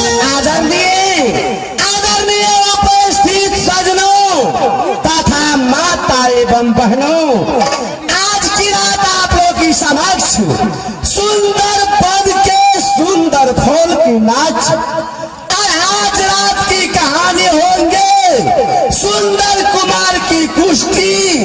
आदरणीय आदरणीय उपस्थित सज्जनों तथा माता एवं बहनों, आज की रात आप लोग की समक्ष सुंदर पद के सुंदर फूल की नाच और आज रात की कहानी होंगे सुंदर कुमार की कुश्ती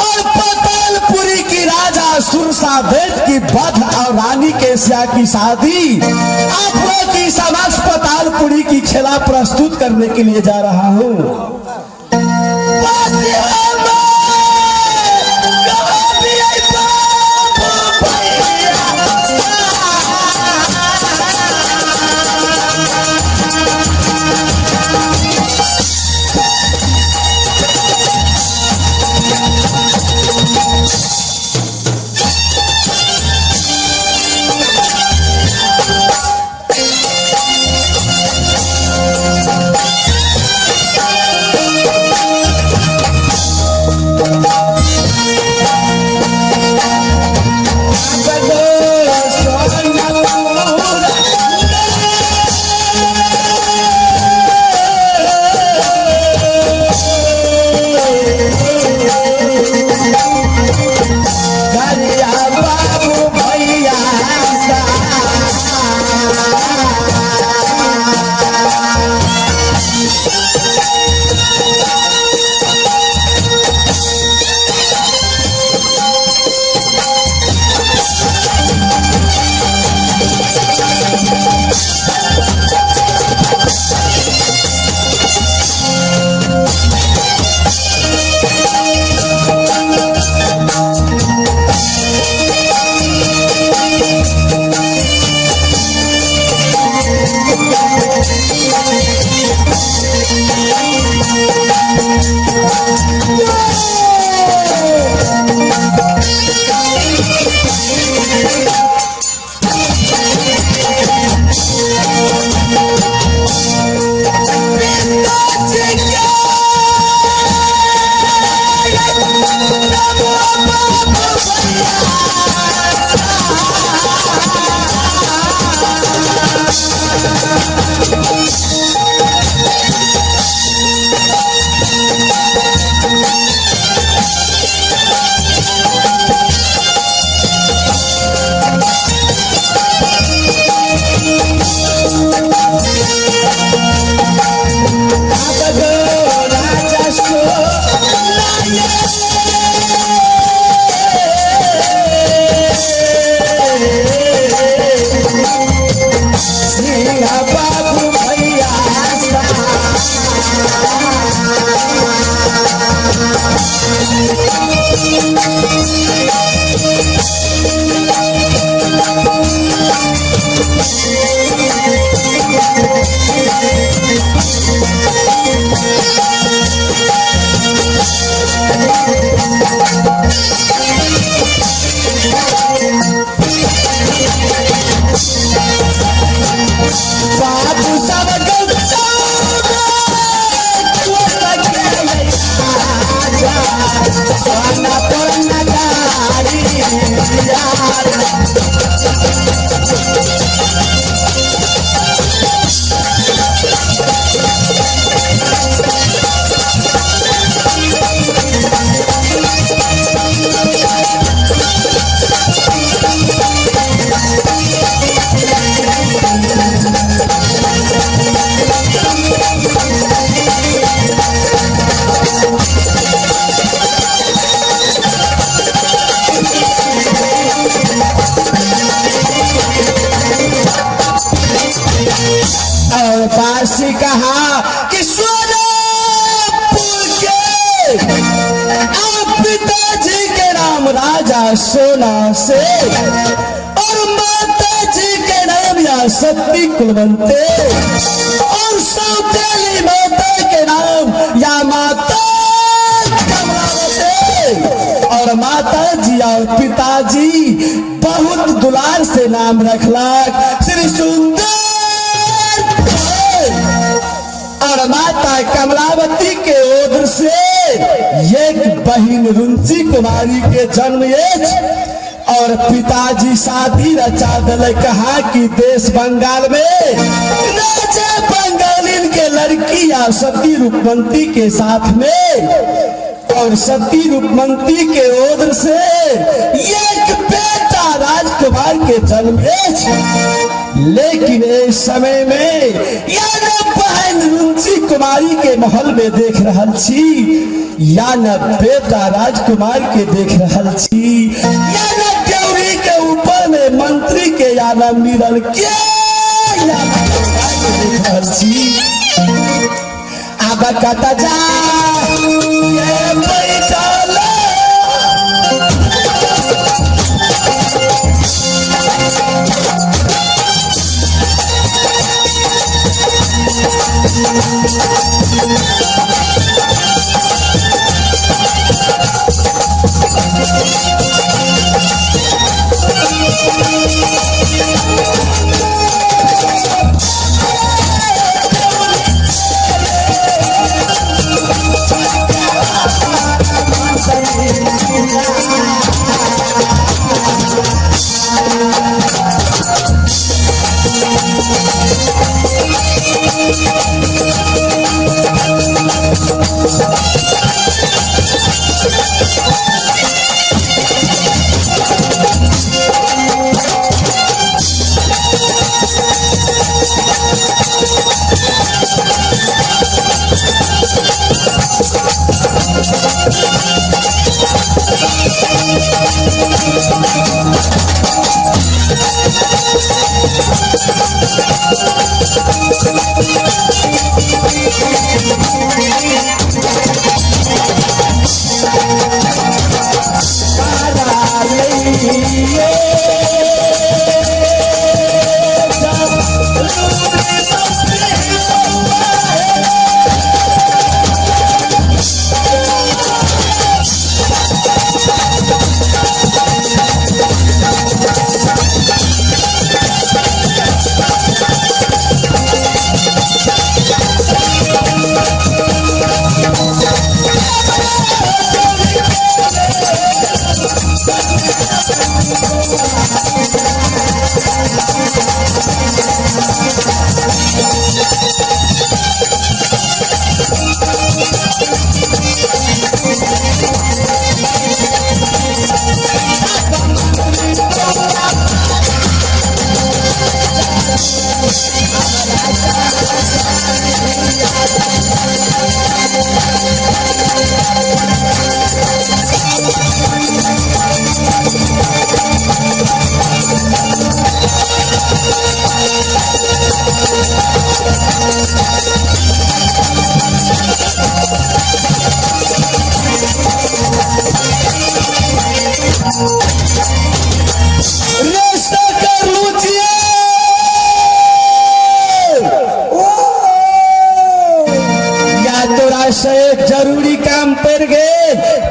और पतालपुरी की राजा सुरसा बेट की बध और रानी केसिया की शादी। आप लोग की समक्ष पतालपुरी की खेला प्रस्तुत करने के लिए जा रहा हूँ। बाबू सब और पासी कहा कि सोनापुर के आप पिताजी के नाम राजा सोना से और माता जी के नाम या सती कुलवंते और सौतेली माता के नाम या माता कमलावती और माता जी और पिताजी बहुत दुलार से नाम रखलक श्री सुंदर और माता कमलावती के ओर से एक बहन रुंची कुमारी के जन्म अछि और पिताजी शादी रचा दिल कहा कि देश बंगाल में राजा बंगालिन के लड़की या सती रूपवंती के साथ में और सती रूपवंती के ओर से एक बेटा राजकुमार के जन्म अछि। लेकिन इस समय में या न बहन रुंची कुमारी के महल में देख रहल छी या न बेटा राजकुमार के देख रहल छी या न ड्योढ़ी के ऊपर में मंत्री के या न मिरल के या न देख रहल छी। आब कत जा के बैठल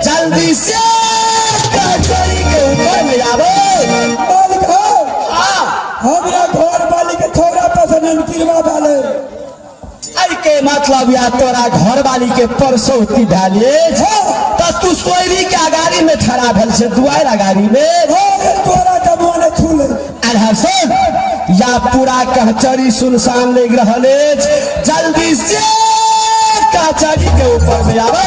जल्दी से कचहरी के ऊपर में जाबो। मालिक हो। हाँ। हमरा घर वाली के छोरा पसंद नमकीनवा डाले। अरे के मतलब या तोरा घर वाली के परसौती डाले त तू सोयरी के अगाड़ी में खड़ा भेल छे, दुआर अगाड़ी में। हो तोरा जमुआ ने छू ले। अरे सुन, या पूरा कचहरी सुनसान लग रहल अछि, जल्दी से कचहरी के ऊपर में आबो।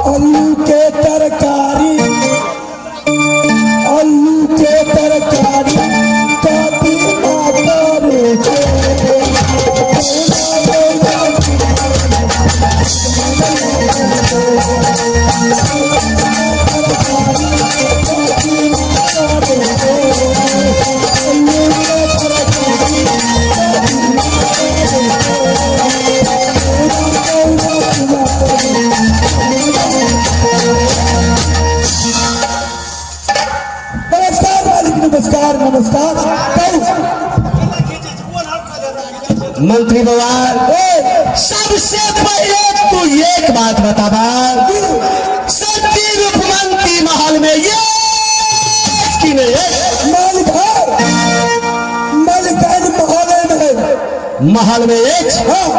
आलू के तरकारी, आलू के तरकारी कभी ना करे के। नमस्कार मालिक, नमस्कार नमस्कार। कहू। मंत्री बाबा, सबसे पहले तू एक बात बताबा, सती रूपमंती महल में ये कि नहीं है? मालिक है, मालिकाइन महल में। महल में एक। हाँ।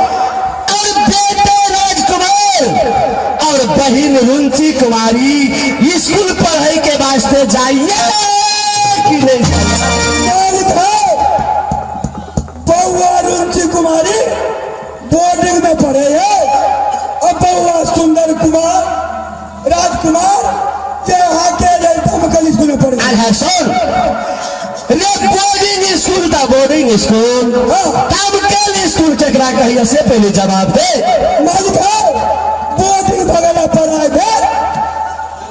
और बेटे राजकुमार और बहन रुंची कुमारी स्कूल पढ़े के वास्ते जाइए कि नहीं? मालिक है, बउआ रुंची कुमारी बोर्डिंग में पढ़े है और बउआ सुंदर कुमार राजकुमार के यहाँ के दमकल स्कूल में पढ़े। अरे सुन रे, बोर्डिंग स्कूल था बोर्डिंग स्कूल, दमकल स्कूल केकरा कहिए से पहले जवाब दे। मालिक है, बोर्डिंग भगला प्राइवेट,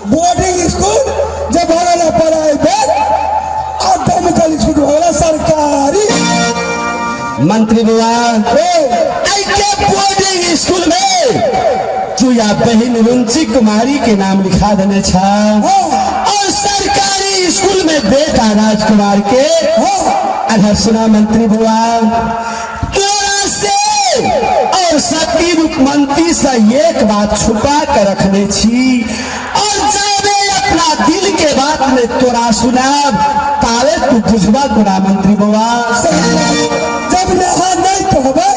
बोर्डिंग स्कूल जब भगला प्राइवेट और दमकल स्कूल भगला सरकारी। मंत्री बुआ, के बोर्डिंग स्कूल में तू या बहन रुंची कुमारी के नाम लिखा देने छा और सरकारी स्कूल में बेटा राजकुमार के। अरे सुना मंत्री बुआ, तोरा से और सती रूपमंती से एक बात छुपा के रखने छी और जाबे अपना दिल के बात में तोरा सुनाब तावे तू बुझबा कोना मंत्री बुआ। जब यहाँ नहीं कहबै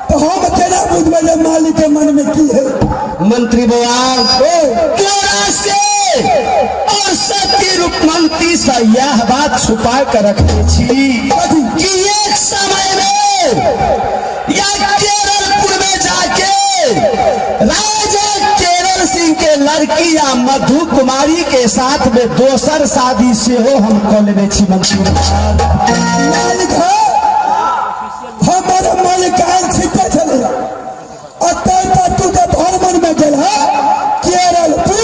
तो हम केना बुझबै जे मालिक के मन में की है? मंत्री बुआ, तोरा से और सती रूपमंती से यह बात छुपा के रखने छी कि एक समय में या केरलपुर में जाके राजा केरल सिंह के लड़की या मधु कुमारी के साथ में दोसर शादी सेहो हम कऽ लेने छी मंत्री। मालिक है, हमर मालिकान छिपे छलै अतः तक तू जब भ्रमण में गेल है केरलपुर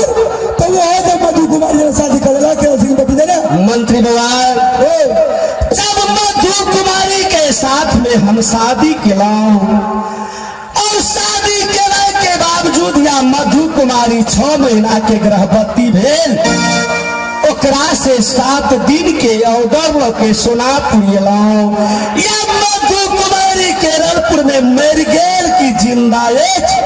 तो वो जे मधु कुमारी से शादी करेला केरल सिंह बेटी देने। मंत्री बाबा, जब मधु कुमारी के साथ में हम शादी केलहुं और शादी केला के बावजूद या मधु कुमारी 6 महीना के गर्भवती भेल, ओकरा से 7 दिन के ऑर्डर ल के सोनापुर एलहुं, या मधु कुमारी केरलपुर में मरि गेल कि जिंदा अछि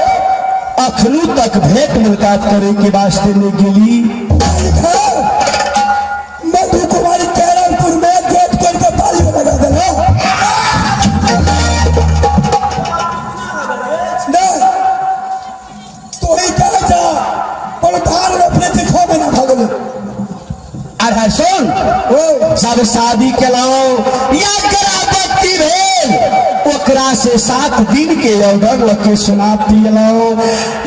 अखनू तक भेंट मुलाकात करे के वास्ते नहीं गेली। मालिक है, मधु कुमारी केरलपुर में गेट करके पाली में लगा देला। नहीं तो ही कहे जा पर धान रोपने से 6 महीना भऽ गेलै। अरे सुन, सब शादी केलहुं या गर्भवती भेल ओकरा से 7 दिन के ऑर्डर लके सुना पियलहुं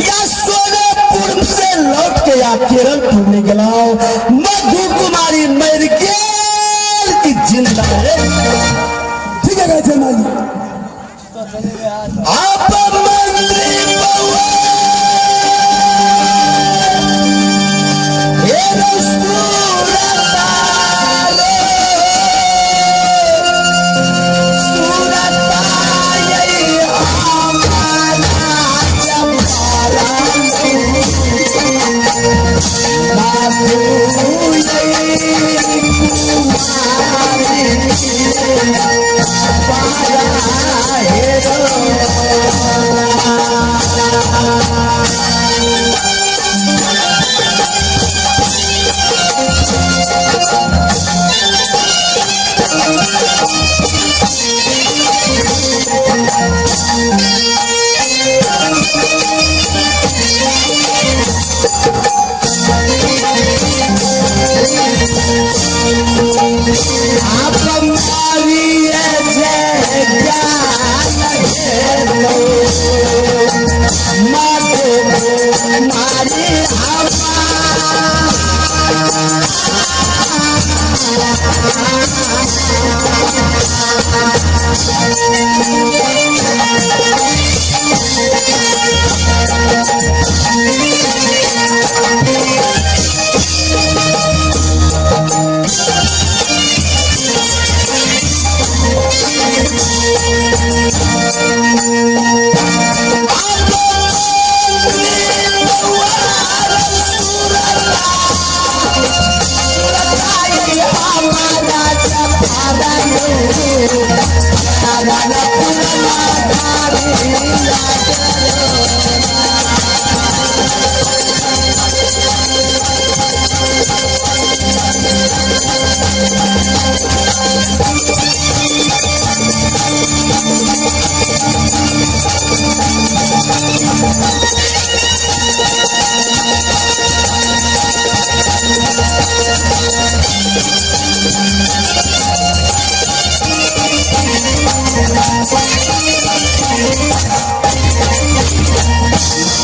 या सोनापुर से लौट के या केरलपुर में गेलहुं, मधु कुमारी मरि गेल कि जिंदा है? ठीक है कहै छै मालिक। आप मंत्री बउआ, हे सुरतालो, सुरतायै हमारा चंपारण, बाबू।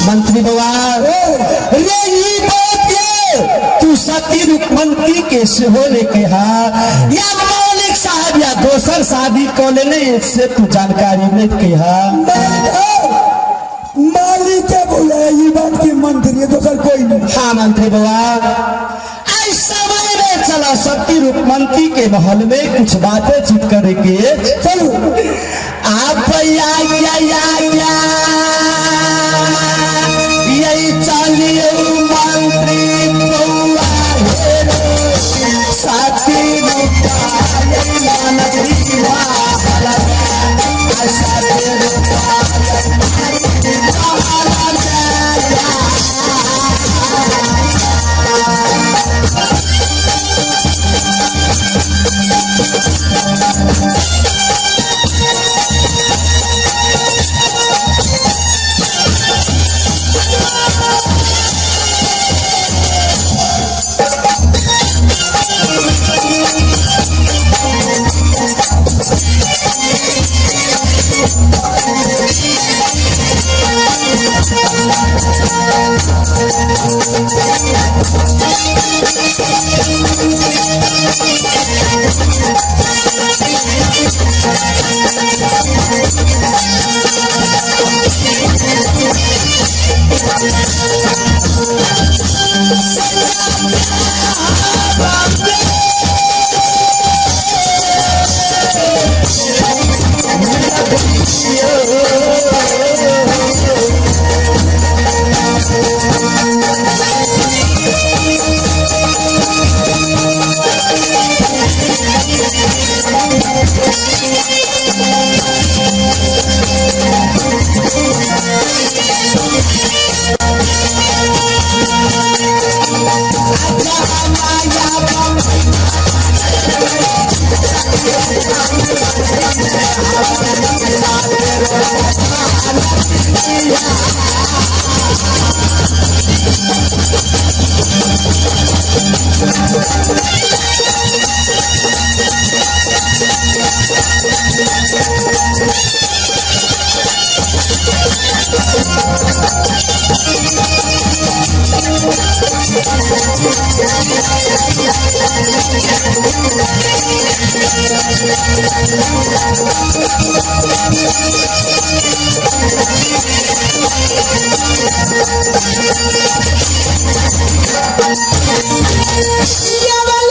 मंत्री बाबा रे ई बात ये तू सती रुक्मवती के सेहो लेके हा या मौलिक साहब या दोसर शादी को लेने इससे तू जानकारी नहीं के हा। मालिक के बोला ये बात की मंत्री है, दोसर कोई नहीं। हाँ मंत्री बाबा, इस समय में चला सती रुक्मवती के महल में कुछ बातें चीत करे के। चलो। आप या या या या यही चलिए मंत्री बउआ हे रे, सती रुक्मवती मंत्री महल में, सती रुक्मवती महल में।